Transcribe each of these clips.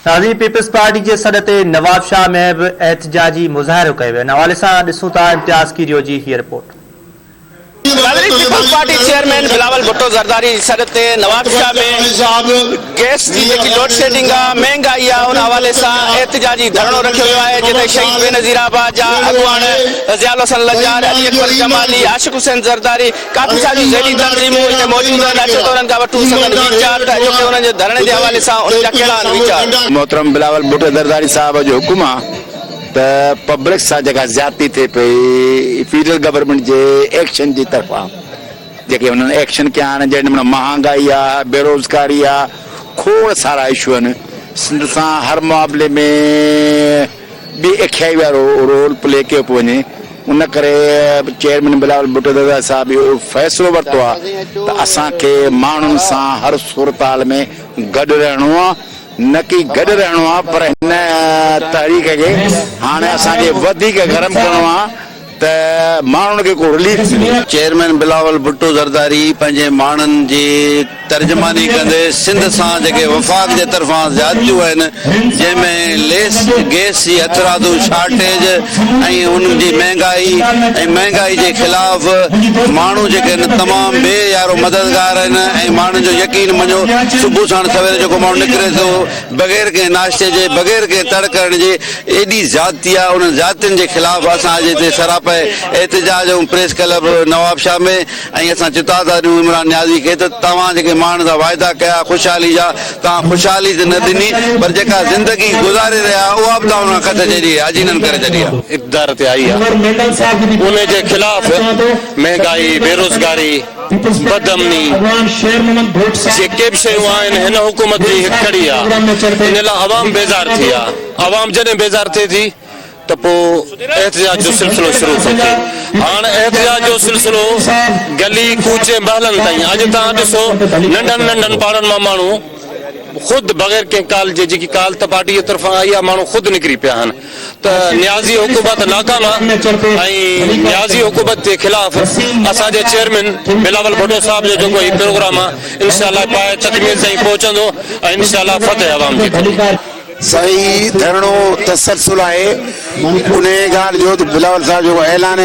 ناظرين peoples party جي سڏ تي نوابشاهه ۾ به احتجاجي مظاهرو ڪيو ويو ان حوالي سان ڏسون ٿا امتياز ڪيريو جي هيء رپورٽ. ناظرين peoples party chairman Bilawal Bhutto Zardari جي سڏ تي نوابشاهه ۾ گئس جي جيڪي لوڊشيڊنگ آ مهنگائي آ ان حوالي سان احتجاجي ڌرڻو رکيو ويو آهي جتي شهيد بينظير آباد جا اڳواڻ ضياء الحسن لنجار، علي اڪبر جمالي، عاشق حسين زرداري، ڪافي ساريون ذيلي تنظيمون هتي موجود آهن اچو ته انهن کان وٺون سندن ويچار ته اڄوڪي انهن جي ڌرڻي جي حوالي سان انهن جا ڪهڙا آهن ويچار. محترم بلاول ڀٽو زرداري صاحب جو حڪم آ ته پبلڪ سان جيڪا زيادتي ٿئي پئي فيڊرل گورنمينٽ جي ايڪشن جي طرفان جيڪي انهن ايڪشن ڪيا آهن جهڙي نموني مهانگائي آ بيروزگاري آ کوڙ سارا اشو آهن سنڌ سان هر معاملي ۾ ٻي اکيائي وارو رول پلي ڪيو پيو وڃي ان ڪري چيئرمين بلاول ڀٽو زرداري صاحب اهو فيصلو ورتو آهي ته اسان کي ماڻهن سان هر صورتحال ۾ گڏ رهڻو آهي نه ڪي گڏ رهڻو آهي پر هن تحريڪ کي هاڻي اسان کي وڌيڪ گرم ڪرڻو آهي ته ماڻهن کي ڪو رليف ملي. چيئرمين بلاول ڀٽو زرداري پنهنجي ماڻهن جي ترجماني ڪندي سنڌ سان جيڪي وفاق جي طرفان زيادتيون آهن جنهن ۾ ليس گئس جي هٿرادو شارٽيج ۽ ان جي مهنگائي ۽ مهنگائي جي خلاف ماڻهو جيڪي آهن تمام بي يارو مددگار آهن ۽ ماڻهن جو يقين مڃو صبح ساڻ سوير جيڪو ماڻهو نڪري ٿو بغير ڪنهن ناشتي جي بغير ڪنهن تڙ ڪرڻ جي ايڏي زيادتي آهي انهن زيادتين جي خلاف اسان اڄ هتي سراپا احتجاج ۽ پريس ڪلب نوابشاهه ۾ ۽ اسان چتاء ٿا ڏيون عمران نيازي کي ته توهان جيڪي ماڻهن سان واعدا ڪيا خوشحالي جا توهان خوشحالي ته نه ڏني پر جيڪا زندگي گذاري رهيا اها به توهان انهن کان کسي ڇڏي آهي اجينن ڪري ڇڏي آهي. اقتدار تي آئي آهي ان جي خلاف مهنگائي، بيروزگاري، بدامني جيڪي به شيون آهن هن حڪومت جي هڪ ڪڙي آهي ان لاء عوام بيزار ٿي آهي عوام جڏهن بيزار ٿئي ٿي ته پوء احتجاج جو سلسلو شروع ٿو ٿئي. هاڻ احتجاج جو سلسلو گلي، ڪوچي، محلن تائين اڄ توهان ڏسو ننڍن ننڍن پاڙن مان ماڻهو خود بغير ڪنهن ڪال جي جيڪي ڪال ته پارٽي جي طرفان آئي آهي ماڻهو خود نڪري پيا آهن ته نيازي حڪومت ناڪام آهي ۽ نيازي حڪومت جي خلاف اسان جي چيئرمين بلاول ڀٽو صاحب جو جيڪو هي پروگرام آهي انشاء الله پايه تڪميل تائين پهچندو ۽ انشاء الله فتح عوام جي ٿيندي. سائين ڌرڻو تسلسل آهي انهي ڳالهه جو ته بلاول صاحب جيڪو اعلان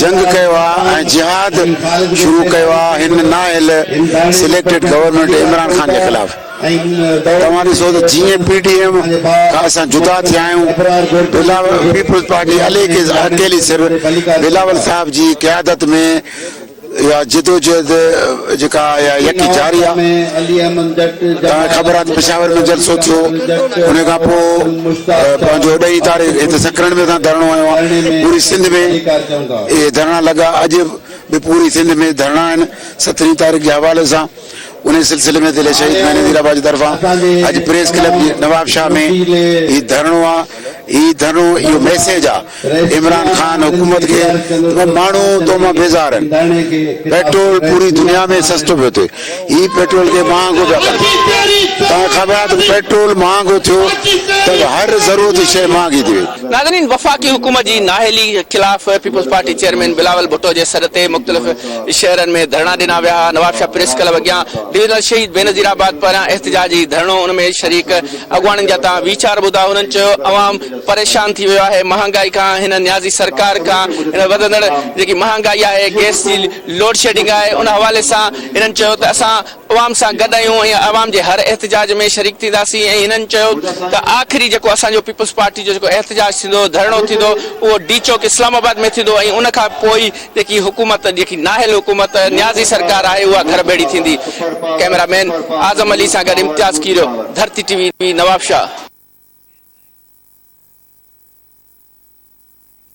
جنگ ڪيو آهي ۽ جهاد شروع ڪيو آهي هن نااهل سليڪٽيڊ گورنمينٽ عمران خان جي خلاف توهان ڏسو ته جيئن پي ڊي ايم کان اسان جدا ٿيا آهيون بلاول پيپلز پارٽي اڪيلي سر بلاول صاحب جي قيادت ۾ اها جدوجهد جيڪا اها يڪي جاري آ. توهان کي خبر آ ته پشاور ۾ جلسو ٿيو ان کان پوء پنهنجو ڏهين تاريخ هتي سڪرنڊ ۾ اسان ڌرڻو هنيو آ پوري سنڌ ۾ اهي ڌرڻا لڳا اڄ به پوري سنڌ ۾ ڌرڻا آهن سترهين تاريخ جي حوالي سان انهي سلسلي ۾ ضلعي شهيد بينظير آباد جي طرفان اڄ پريس ڪلب نوابشاهه ۾ هي ڌرڻو آ هي ڌرڻو اهو ميسيج آ عمران خان حڪومت کي ته ماڻهو تو مان بيزار آهن پيٽرول پوري دنيا ۾ سستو پيو ٿئي هي پيٽرول کي مهانگو پيا ڪن توهان کي خبر آهي ته پيٽرول مهانگو ٿيو ته هر ضرورت جي شيء مهانگي ٿي وئي. ناظرين وفاقي حڪومت جي نااهلي خلاف peoples party chairman Bilawal Bhutto جي سڏ تي مختلف شهرن ۾ ڌرڻا ڏنا ويا نوابشاهه پريس ڪلب اڳيان ڊويزنل شهيد بينظير آباد پاران احتجاجي ڌرڻو ان ۾ شريڪ اڳواڻن جا تان ويچار ٻڌا انهن چيو عوام پريشان ٿي ويو آهي مهانگائي کان هن نيازي سرڪار کان هن وڌندڙ جيڪي مهانگائي آهي گئس جي لوڊشيڊنگ آهي ان حوالي سان هنن چيو ته اسان عوام سان گڏ آهيون ۽ عوام جي هر احتجاج ۾ شريڪ ٿينداسين ۽ هنن چيو ته آخري جيڪو اسان جو پيپلز پارٽي جو جيڪو احتجاج ٿيندو ڌرڻو ٿيندو اهو ڊي چوڪ اسلام آباد ۾ ٿيندو ۽ ان کان پوء ئي جيڪي حڪومت جيڪي نااهل حڪومت نيازي سرڪار آهي اها گهر ڀيڙي ٿيندي ڪئميرا مين اعظم علي سان گڏ امتياز کيريو ڌرتي ٽي وي نوابشاهه.